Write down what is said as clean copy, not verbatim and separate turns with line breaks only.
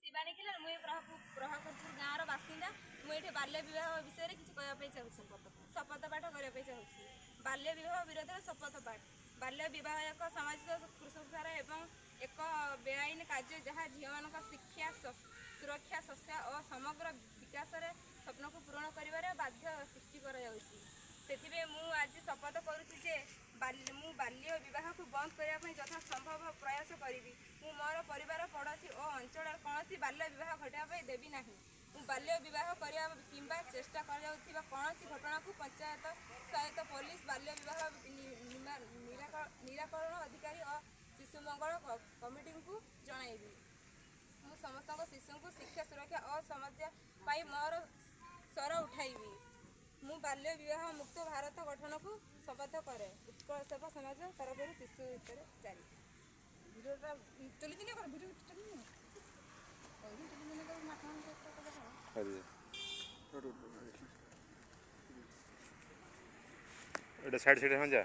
ଶିବାନୀ ଖିଲାର। ମୁଁ ଏ ପ୍ରଭାକରପୁର ଗାଁର ବାସିନ୍ଦା। ମୁଁ ଏଠି ବାଲ୍ୟ ବିବାହ ବିଷୟରେ କିଛି କହିବା ପାଇଁ ଚାହୁଁଛି, ଶପଥ ପାଠ କରିବା ପାଇଁ ଚାହୁଁଛି। ବାଲ୍ୟ ବିବାହ ବିରୋଧରେ ଶପଥ ପାଠ। ବାଲ୍ୟ ବିବାହ ଏକ ସାମାଜିକ କୁସଂସ୍କାର ଏବଂ ଏକ ବେଆଇନ କାର୍ଯ୍ୟ, ଯାହା ଝିଅମାନଙ୍କ ଶିକ୍ଷା, ସୁରକ୍ଷା, ସ୍ୱାସ୍ଥ୍ୟ ଓ ସମଗ୍ର ବିକାଶରେ ସ୍ୱପ୍ନକୁ ପୂରଣ କରିବାରେ ବାଧ୍ୟ ସୃଷ୍ଟି କରାଯାଉଛି। ସେଥିପାଇଁ ମୁଁ ଆଜି ଶପଥ କରୁଛି ଯେ ମୁଁ ବାଲ୍ୟ ବିବାହକୁ ବନ୍ଦ କରିବା ପାଇଁ ଯଥା ସମ୍ଭବ ପ୍ରୟାସ କରିବି। ମୁଁ ମୋର ପରିବାର, ପଡ଼ୋଶୀ ଓ ଅଞ୍ଚଳର କୌଣସି ବାଲ୍ୟ ବିବାହ ଘଟାଇବା ପାଇଁ ଦେବି ନାହିଁ। ମୁଁ ବାଲ୍ୟ ବିବାହ କରିବା କିମ୍ବା ଚେଷ୍ଟା କରାଯାଉଥିବା କୌଣସି ଘଟଣାକୁ ପଞ୍ଚାୟତ ସହାୟତା, ପୋଲିସ, ବାଲ୍ୟ ବିବାହ ନିରାକରଣ ଅଧିକାରୀ ଓ ଶିଶୁ ମଙ୍ଗଳ କମିଟିଙ୍କୁ ଜଣାଇବି। ମୁଁ ସମସ୍ତଙ୍କ ଶିଶୁଙ୍କୁ ଶିକ୍ଷା, ସୁରକ୍ଷା ଓ ସମସ୍ୟା ପାଇଁ ମୋର ସ୍ୱର ଉଠାଇବି। ମୁଁ ବାଲ୍ୟ ବିବାହ ମୁକ୍ତ ଭାରତ ଗଠନକୁ ଶପଥ କରେ। ଉତ୍କଳ ସେବା ସମାଜ ତରଫରୁ ଶିଶୁ ଭିତରେ ଜାରି।
ଭିଡ଼ିଓଟା ତୁଲିଦିନେ କର, ଭିଡ଼ିଓ ତୁଲିଦିନେ କହିବି, ତୁଲିଦିନେ କର ମାଛ କଲେ ହବ।
ଏଟା ସାଇଡ୍ ସାଇଡ୍, ହଁ ଯା।